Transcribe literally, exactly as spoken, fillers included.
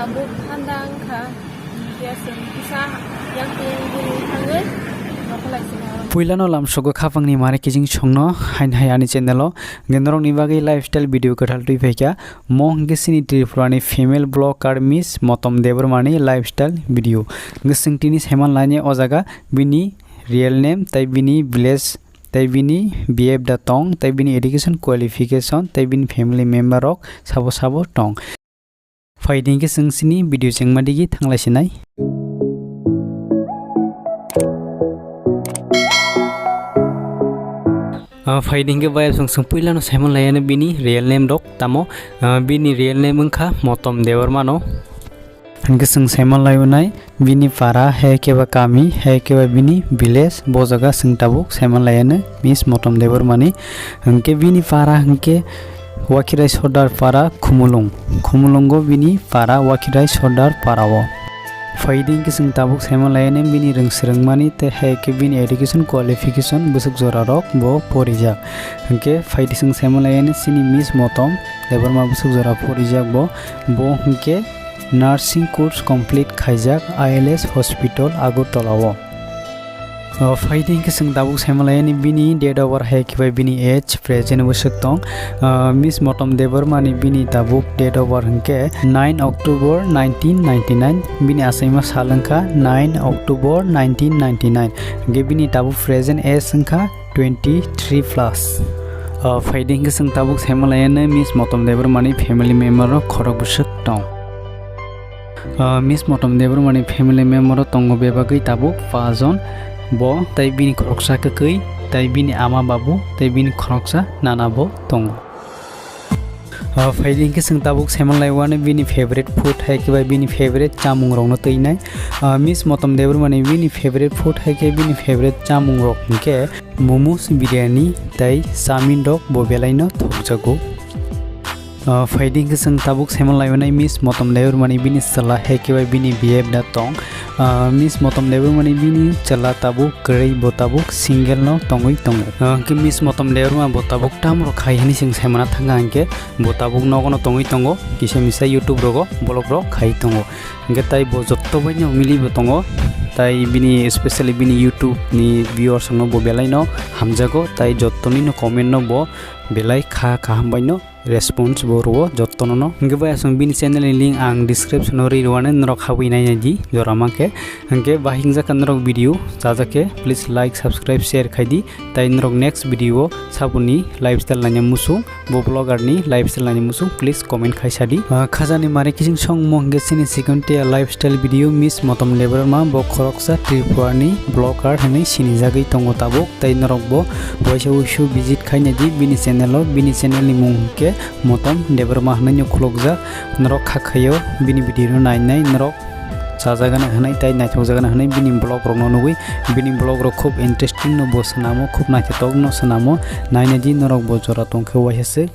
Tabuk thanda wngkha, kisa yakni bini thangwi nokholai sini aro. Puilano lamsogo khapangni mare kijing songno hain hai ani channel o. Hwnkhe norokni bagwi lifestyle video kwthal twi phaikha. Mo hwnkhe chini Tripura ni female vlogger Miss Motom Debbarma ni lifestyle video. Hwnkhe chwng tini saiman lainai o jaga bini real name, tei bini village, tei bini B F da tong, tei bini education qualification, tei bini family member rok sabo sabo tong. Phaidi hwnkhe chwng chini video chengma digi thanglai sinai. Ah, phaidi hwnkhe bayap chwng chwng puilano saiman laiyano bini real name rok tamo, ah, bini real name wngkha Motom Debbarma no. Hwnkhe chwng saiman laiyonai bini para hai khe ba kami hai khe ba bini village, bo jaga chwng tabuk saiman laiyano Miss Motom Debbarma ni. Hwnkhe bini para hwnkhe Wakhirai Sordar para Khumulwng. Khumulwngo bini para Wakhirai Sordar para o. Phaidi hwnkhe chwng tabuk saiman laiyano bini rwng swrwngmani tei hai khe bini education qualification bwswk jora rok bo porijak. Hwnkhe phaidi chwng saiman laiyano chini Miss Motom Debbarma bwswk jora porijak bo. Bo hwnkhe nursing course complete khaijak I L S hospital Agartala o. O, phaidi hwnkhe chwng tabuk saiman laiyani bini date of birth hai khe bai bini age present bwswk tong. Ah, Miss Motom Debbarma ni bini tabuk date of birth hwnkhe nine October nineteen ninety-nine, bini achaima sal wngkha nine October nineteen ninety-nine, hwnkhe bini tabuk present age wngkha twenty-three plus. Ah, phaidi hwnkhe chwng tabuk saiman laiyano Miss Motom Debbarma ni family member rok khorok bwswk tong. Ah, Miss Motom Debbarma ni family member rok tongo bebagwi tabuk paanch jon, bo tei bini khoroksa kwkwi, tei bini ama babu, tei bini khoroksa nana bo tongo. Ah, phaidi hwnkhe chwng tabuk saiman laiwano bini favorite food hai khe bai bini favorite chamung rokno twinai. Ah, Miss Motom Debbarma ni bini favorite food hai khe bini favorite chamung rok hwnkhe momos, biryani tei chowmin rok bo belaino thokjago. Ah, phaidi hwnkhe chwng tabuk saiman lainai Miss Motom Debbarma ni bini chwla hai khe bai bini B F da tong. Ah, Miss Motom Debbarma ni bini chwla tabuk kwrwi, bo tabuk single no tongwi tongo. Ah, hwnkhe Miss Motom Debbarma bo tabuk tamo rok khai hwnwi chwng saimana thangkha, hwnkhe bo tabuk nogo no tongwi tongo, kisa misa YouTube rogo vlog rok khai tongo. Hwnkhe tai bo jotto bai no mili bo tongo, tai bini specially bini YouTube ni viewers no bo belai no hamjago, tai jotto ni no comment no bo belai kha kaham bai no response bo rwo jotto no no. Hwnkhe bai aswng bini channel ni link ang description o ri rwani, norok habwi nai nai di jora ma khe. Hwnkhe bahai wngjakha norok video chajak khe please like, subscribe, share khai di. Tai norok next video o saboni lifestyle naina muchung, bo vlogger ni lifestyle naina muchung, please comment khai sa di. Ah, khajani mare kiching song mo hwnkhe chini second tier lifestyle video Miss Motom Debbarma, bo khoroksa Tripura ni vlogger hwnwi sinijagwi tongo tabuk. Tai norok bo waisa uisu visit khai nai di bini channel o, bini channel ni mung hwnkhe Motom Debbarma hwnwi no khulukjak. Norok kha khaio bini video no nai nai norok chajagana hwnwi tei naithokjagana hwnwi bini vlog rokno nugwi, bini vlog rok khub interesting no bo swnamo, khub naithotok no swnamo, naina di norok bo jora tongkhe waisa se.